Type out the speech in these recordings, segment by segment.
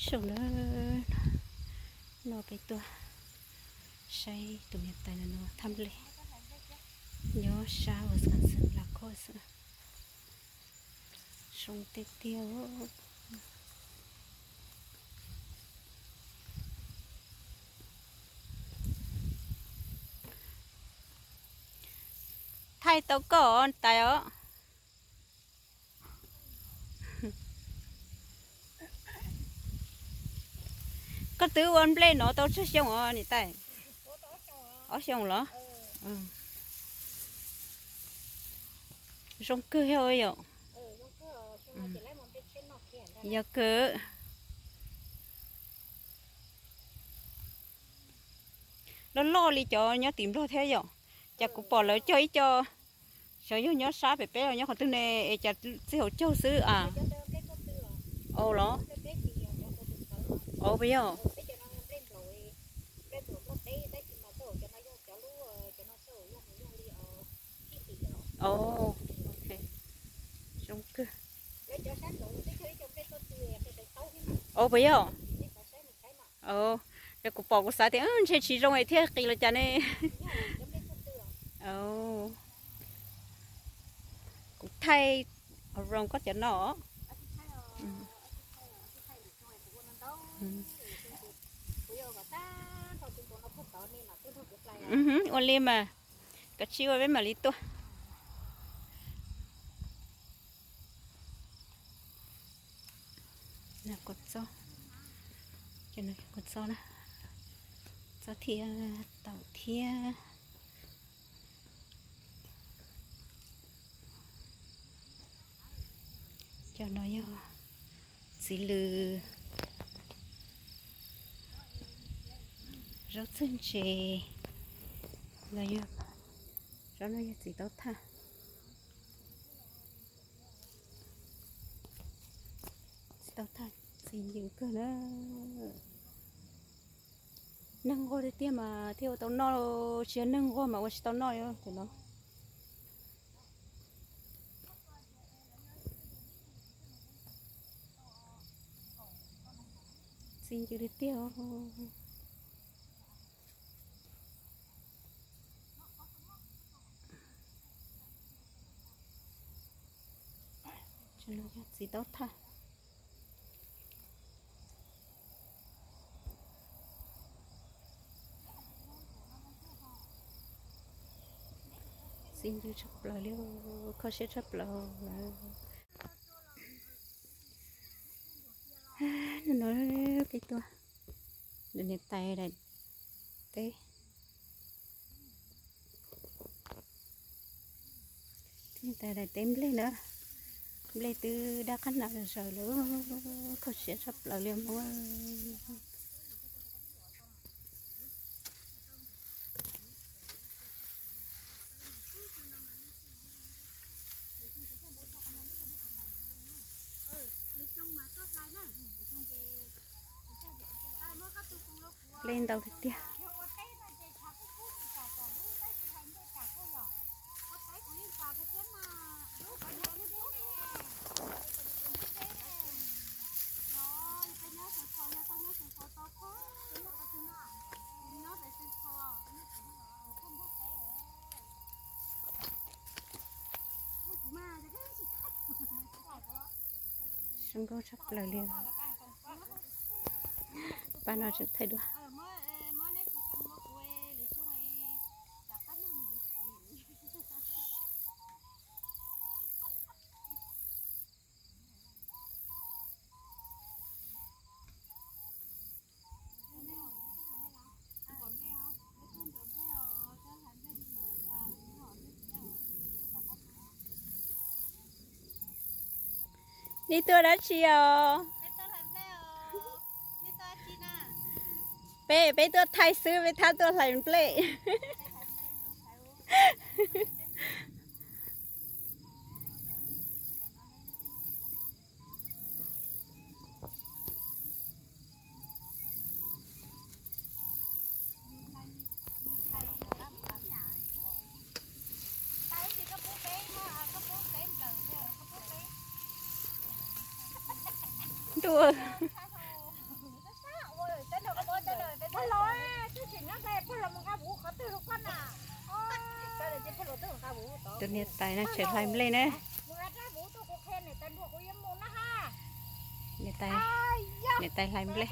Saum no, no peb tuaj saib tus niam tais no thaj nplej nyob sab Wisconsin Lacrosse xwb. Zoo tiag tiag. Thaij tau koj tais os. Koj twb ua nplej no tau tsawg xyoo os niam tais? Ob xyoo los? Zoo kawg thiab yom. Yog kawg. Loj loj li cov nyob tim Nplog thiab yom. Cas kuv pom lawv cog ib co, xyov yog nyob sab pem peb los nyob qhov twg ne, es cas txij hauv caug xwb a? Au los? Au puas yog? Au, zoo kawg. Au puas yog? Yog kuv pom kuv xav tias ntshe tsis zoo es thiaj qis los cas ne. Kuv thaij rau koj cov no. Ua li mas, koj tsis ua peb mam li tuaj. Kua txob, kua txob na, txob thiab taum thiab. Cov no yog txiv lws, zaub txwj ntses, los yog, zaub no yog txiv taub thaj. Txiv taub thaj txi ncw kawg na. Neeg nquag tiag tiag mas thiaj ua tau noj, tsis yog neeg nquag mas ua tsis tau noj li cov no. Txi ncw tiag tiag. Txiv taub thaj. Txi ncw tshaj plaws li, kho siab tshaj plaws. No peb tuaj, niam tais daim teb. Niam tais daim teb nplej na, nplej twb daj qab hnav zaws lawm, kho siab tshaj plaws li Hmoob. Nplej ntau tiag tiag. Zoo nkauj tshaj plaws li. Pab no tseem thaij duab. Nej tuaj dab tsi os? Peb, peb tuaj thaij xwb, peb thab tuaj hlais nplej. Ntuj. Tus niam tais no tseem hlais nplej na. Niam tais, niam tais hlais nplej.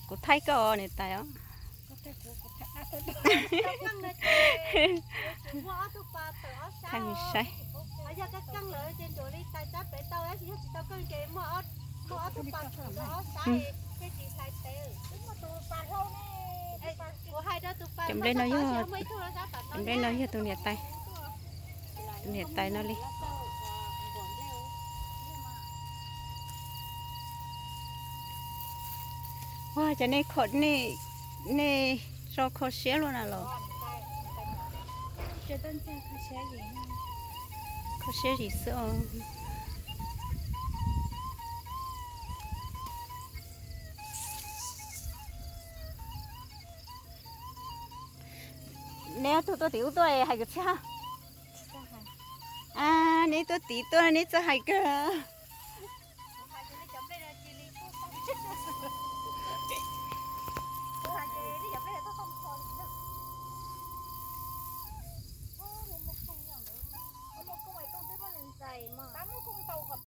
Kuv thaij koj os niam tais os. Thaij saib. Cov nplej no yog, cov nplej no yog tus niam tais, tus niam tais no li. Ua cas nej kho, nej, nej tso kho siab luaj na los? Kho siab zim xwb os. Neb ob tug tuaj tim ub tuaj hais kwv txhiaj. Neb tuaj tim tuaj neb txawj hais kawg.